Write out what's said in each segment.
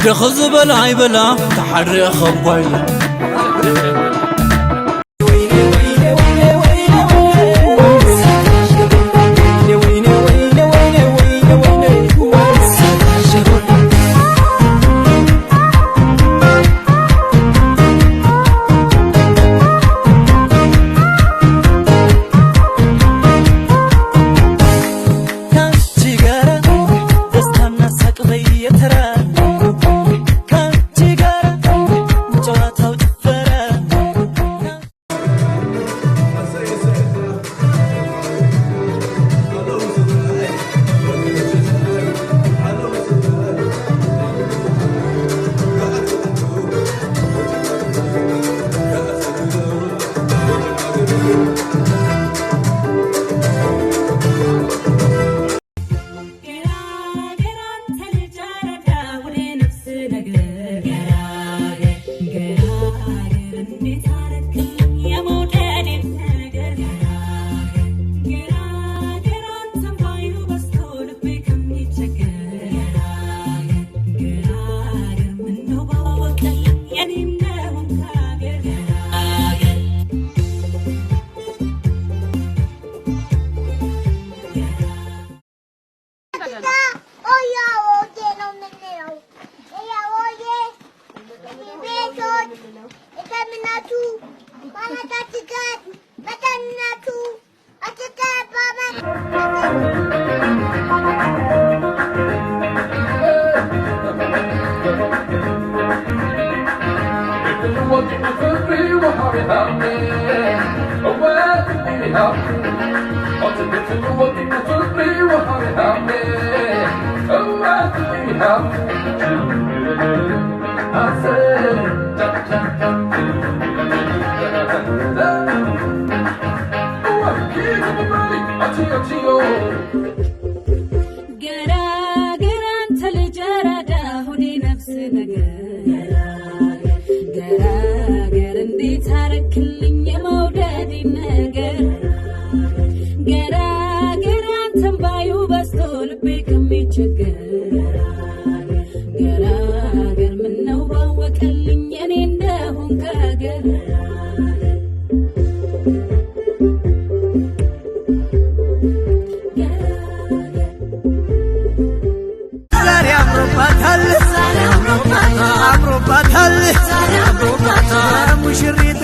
ክኽዝበላ ኣይበላ ተሓሪአ ኸም ጓይላ። ካንቺ ጋራ ደስታና ሳቅ በየተራ፣ ካንቺ ጋራ ጨዋታው ጭፈራ። ገራገር አንተ ልጅ አራዳ ወደ ነፍስ ነገር፣ ገራገር ገራገር እንዴት አረክልኝ የመውደዴን ነገር? ገራገር ገራገር አንተን ባዩ በዝቶ ልቤ ከሚቸገር፣ ገራገር ገራገር ምነው ባወቀልኝ የኔ እንደሆንክ ሀገር፣ ገራገር። ኦያ ኦዬ ነው የምንለው። ኦያ ኦዬ ቤቶች እንደምናችሁ ማለታችሁ ጋር በተናችሁ አትተባበር። ገራገር አንተ ልጅ አራዳ ሁኔ ነፍስ ነገር፣ ገራገር እንዴት አረክልኝ የመውደዴን ነገር? ገራገር አንተን ባዩ በዝቶ ልቤ ከሚቸገር፣ ገራገር ምነው ባወቀልኝ የኔ እንደሆንክ ሀገር። ዛሬ አምሮባታል፣ አምሮባታል ሙሽሪት።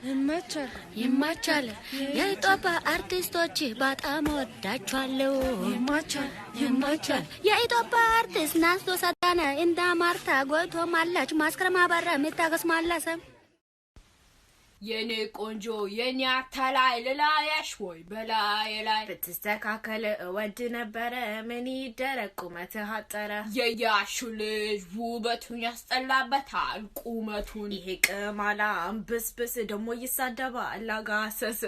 ይመቻል፣ ይመቻል። የኢትዮጵያ አርቲስቶች በጣም ወዳችኋለሁ። ይመቻል፣ ይመቻል። የኢትዮጵያ አርቲስት ናስቶ ሰዳነ እንዳ ማርታ ጎይቶም አለች፣ ማስከረም አበራ፣ የምታገስ ማለሰ። የኔ ቆንጆ የኔ አታላይ ልላያሽ ወይ በላይ ላይ። ብትስተካከል እወድ ነበረ፣ ምን ይደረግ ቁመትህ አጠረ። የያሹ ልጅ ውበቱን ያስጠላበታል ቁመቱን። ይሄ ቅማላም ብስብስ ደሞ ይሳደባል አጋሰስ።